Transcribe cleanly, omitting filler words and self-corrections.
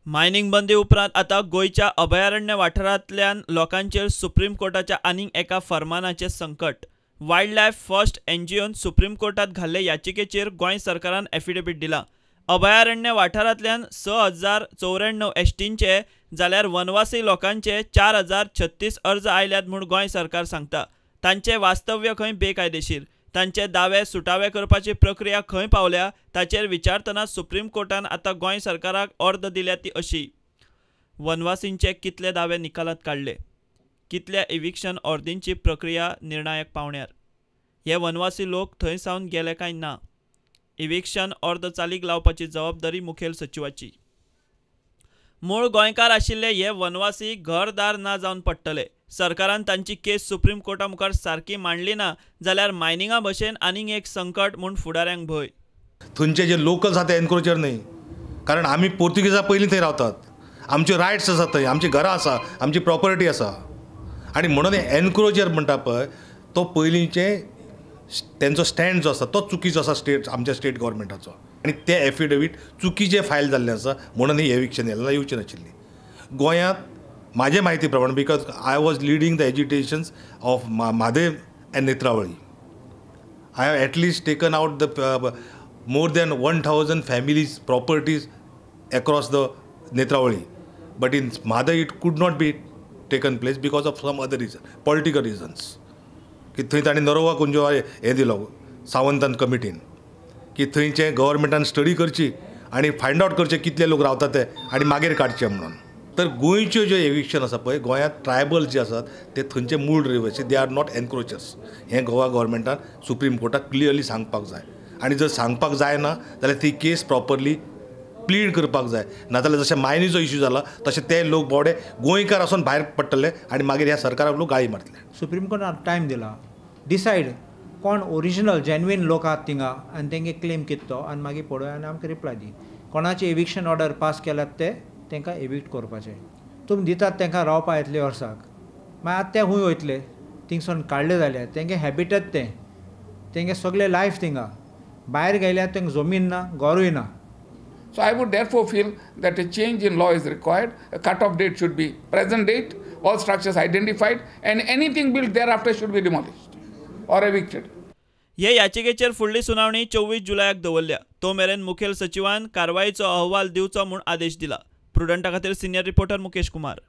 Mining बंदी उपरांत आतां गोंयच्या अभयारण्य वाठारांतल्यान लोकांचेर सुप्रीम कोर्टाच्या आनीक एका फर्मानाचें संकट. वायल्ड लायफ फर्स्ट एनजीओन सुप्रीम कोर्टात घाल्ले याचिकेचेर गोंय सरकारान एफिडेवीट दिलां. अभयारण्य वाठारांतल्यान 6094 एसटींचे जाल्यार वनवासी लोकांचे 4036 अर्ज आयल्यात म्हूण गोंय सरकार सांगता. तांचें वास्तव्य खंय बेकायदेशीर, तांचे दावे सुटावे करपाची प्रक्रिया खंय पावल्या ताचेर विचारतना सुप्रीम कोर्टान आतां गोंय सरकाराक ऑर्द दिल्या ती अशी: वनवासींचे कितले दावे निकालात काडले, कितल्या इविक्शन ऑर्दींची प्रक्रिया निर्णायक पावण्यार, हे वनवासी लोक थंय सावन गेले काय ना, इविक्शन ऑर्द चालीक लावपाची जबाबदारी मुखेल सचिवाची. मूळ गोंयकार आशिल्ले हे वनवासी घरदार ना जावन पडटले. सरकारान तांची केस सुप्रीम कोर्टा मुखार सारकी मांडली ना जाल्यार मायनिंगा भशेन आनीक एक संकट म्हूण फुडाऱ्यांक भंय. थंयचे जे लोकल्स आसा ते एनक्रोचर न्हय, कारण आमी पोर्तुगीजा पयलीं थंय रावतात, आमचे रायट्स आसा थंय, आमची घरां आसा, आमची प्रॉपर्टी आसा. आनी म्हणून एनक्रोचर म्हणटा पळय तो पयलींचे तेंचो स्टँड जो आसा तो चुकीचो आसा स्टेट, आमच्या स्टेट गव्हर्मेंटाचो. आनी ते एफिडेवीट चुकीचें फायल जाल्लें आसा म्हणून ही एविक्शन येवची नाशिल्ली. गोंयांत म्हाजे म्हायती प्रमाण, because I was leading the agitations of Mhadei and Netravali, I have at least taken out the more than 1000 families properties across the Netravali, but in Mhadei it could not be taken place because of some other reason, political reasons. की थंय तांणी नरोवा कुंजो हें दिलो सावंतान कमिटीन की थंयचें गव्हर्मेंटान study करची आनी find out करचें कितले लोक रावता ते आनी मागीर काडचें म्हणून. तर गोंयच्यो ज्यो एविक्शन आसा पळय, गोंयांत ट्रायबल जे आसात ते थंयचे मूळ रहिवासी, they are not एनक्रोचर्स. हें गोवा गव्हर्मेंटान सुप्रीम कोर्टाक क्लियरली सांगपाक जाय. आनी जर सांगपाक जायना जाल्यार ती केस प्रॉपरली प्लीड करपाक जाय, नाजाल्यार जशें मायनीचो इश्यू जाला तशें ते लोक बावडे गोंयकार आसून भायर पडटले आनी मागीर ह्या सरकाराक लोक गाळी मारतले. सुप्रीम कोर्टान टायम दिला डिसायड कोण ओरिजिनल जेन्युइन लोक आहात थिंगा आनी तेंगे क्लेम कितें तो आनी मागीर पळोवया आनी आमकां रिप्लाय दी. कोणाचे एविक्शन ऑर्डर पास केल्यात ते तांकां एविक्ट करपाचें. तुमी दितात तांकां रावपा येतले वर्साक, मागीर आतां ते खूंय वयतले थिंगसून काडले जाल्यार तेंगे हॅबिटट तें, तेंगे सगळें लायफ थिंगा, भायर गेल्यार तांकां जमीन ना, घरूय ना. So I would therefore feel that a change in law is required. A cut-off date should be present date, all structures identified, and anything built thereafter should be demolished or evicted. हे याचिकेचेर फुडली सुनावणी 24 जुलयाक दवरल्या. तो मेरेन मुखेल सचिवान कारवायेचो अहवाल दिवचो म्हूण आदेश दिला. प्रुडंटा खातीर सिनियर रिपोर्टर मुकेश कुमार.